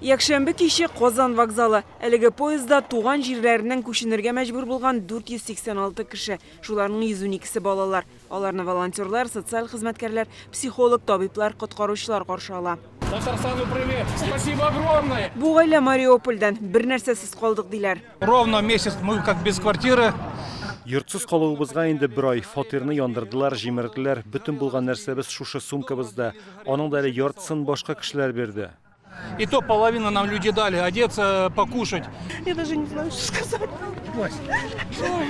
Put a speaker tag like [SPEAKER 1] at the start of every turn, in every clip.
[SPEAKER 1] Якшәмбе киче Казан вокзалы. Әлеге поездда туган җирләреннән күченергә мәҗбүр булган 486 кеше. Шуларның 112-се балалар. Аларны волонтерлар, социаль хезмәткәрләр, психолог, табиблар, коткаручылар каршы ала.
[SPEAKER 2] Татарстану привет! Спасибо огромное!
[SPEAKER 1] Бу гаилә Мариупольдән, бер нәрсәсез калдык, диләр.
[SPEAKER 2] Ровно месяц мы как без квартиры.
[SPEAKER 3] Йортсыз калуыбызга инде бер ай. Фатирны яндырдылар, җимерделәр. Бөтен булган нәрсәбез шушы сумкабызда. Аның да әле яртысын башка кешеләр бирде.
[SPEAKER 2] И то половину нам люди дали, одеться, покушать.
[SPEAKER 4] Я даже не знаю, что сказать.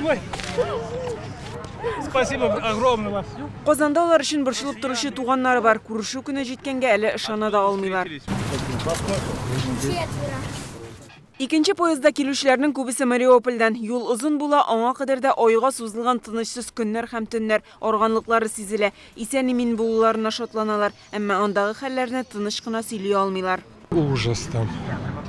[SPEAKER 2] Ой. Спасибо огромное вам.
[SPEAKER 1] Казанда алар өчен борчылып торучы туганнары бар. Күрешү көне җиткәнгә әле ышана да алмыйлар. Икенче поездда килүчеләрнең күбесе Мариупольдән. Юл озын була, аңа кадәр дә айга сузылган тынычсыз көннәр һәм төннәр, арганлыклары сизелә. Исән-имин булуларына шатланалар, әмма андагы хәлләрне тыныч кына сөйли алмыйлар.
[SPEAKER 5] Ужас там,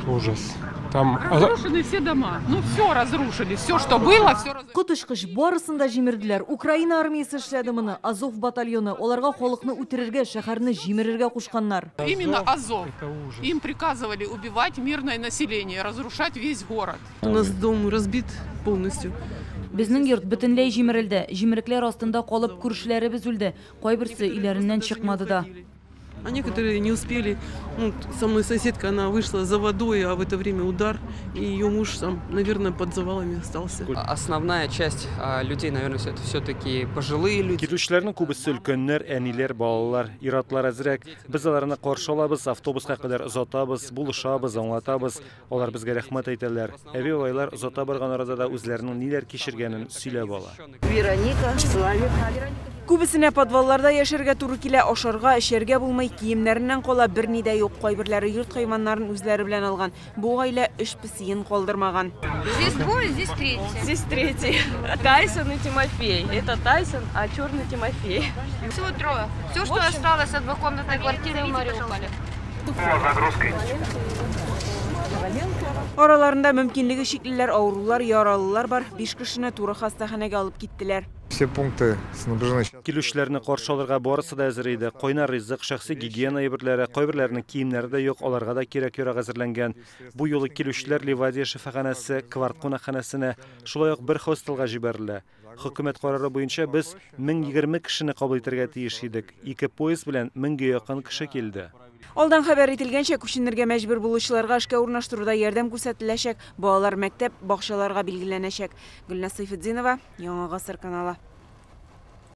[SPEAKER 5] ужас. Там
[SPEAKER 6] Разрушены все дома. Ну все разрушили, все, что было, все разрушили.
[SPEAKER 7] Коточкыч, барысын да җимерделәр. Украина армиясе эшләде моны. Азов батальоны. Аларга халыкны үтерергә, шәһәрне җимерергә кушканнар.
[SPEAKER 6] Именно Азов.
[SPEAKER 5] Это ужас.
[SPEAKER 6] Им приказывали убивать мирное население, разрушать весь город.
[SPEAKER 4] У нас дом разбит полностью.
[SPEAKER 8] Безнең йорт бөтенләй җимерелде. Җимерекләр астында калып күршеләребез үлде. Кайберсе өйләреннән чыкмады да.
[SPEAKER 4] А некоторые не успели. Ну, со мной соседка, она вышла за водой, а в это время удар, и ее муж там, наверное, под завалами остался.
[SPEAKER 9] Основная часть людей, наверное, это все-таки пожилые люди.
[SPEAKER 3] Килүчеләрнең күбесе өлкәннәр, әниләр, балалар, ир-атлар әзрәк. Без аларны каршы алабыз, автобуска кадәр озатабыз, булышабыз, аңлатабыз. Алар безгә рәхмәт әйтәләр. Әби-бабайлар озата барган арада да үзләренең ниләр кичергәнен сөйләп ала.
[SPEAKER 10] Вероника, Славик.
[SPEAKER 1] Күбесенә подвалларда яшәргә туры килә, ашарга, эчәргә булмый, киемнәреннән кала берни дә юк. Кайберләре йорт хайваннарын үзләре белән алган. Бу гаилә өч песиен калдырмаган.
[SPEAKER 11] Здесь двое, здесь третий.
[SPEAKER 12] Здесь третий. Тайсон и Тимофей. Это Тайсон, а черный Тимофей.
[SPEAKER 11] Всего трое. Все, что осталось от двухкомнатной квартиры в Мариуполе.
[SPEAKER 1] Араларында мөмкинлеге чиклеләр, авырулар, яралылар бар. 5 кешене туры хастаханәгә алып киттеләр.
[SPEAKER 13] Все пункты снабжены.
[SPEAKER 3] Килүчеләрне каршы алырга барысы да әзер иде. Кайнар ризык, шәхси гигиена әйберләре, кайберләренең киемнәре дә юк, аларга да кирәк-ярак әзерләнгән. Бу юлы килүчеләр Ливадия шифаханәсе, Кварт кунакханәсенә, шулай ук бер хостелга җибәрелә. Хөкүмәт карары буенча без 1020 кешене кабул итәргә тиеш идек. Ике поезд белән 1000гә якын кеше килде.
[SPEAKER 1] Алдан хәбәр ителгәнчә, күченергә мәҗбүр булучыларга эшкә урнаштыруда ярдәм күрсәтеләчәк, балалар мәктәп, бакчаларга билгеләнәчәк. Гөлназ Сәйфетдинова, Яңа Гасыр каналы.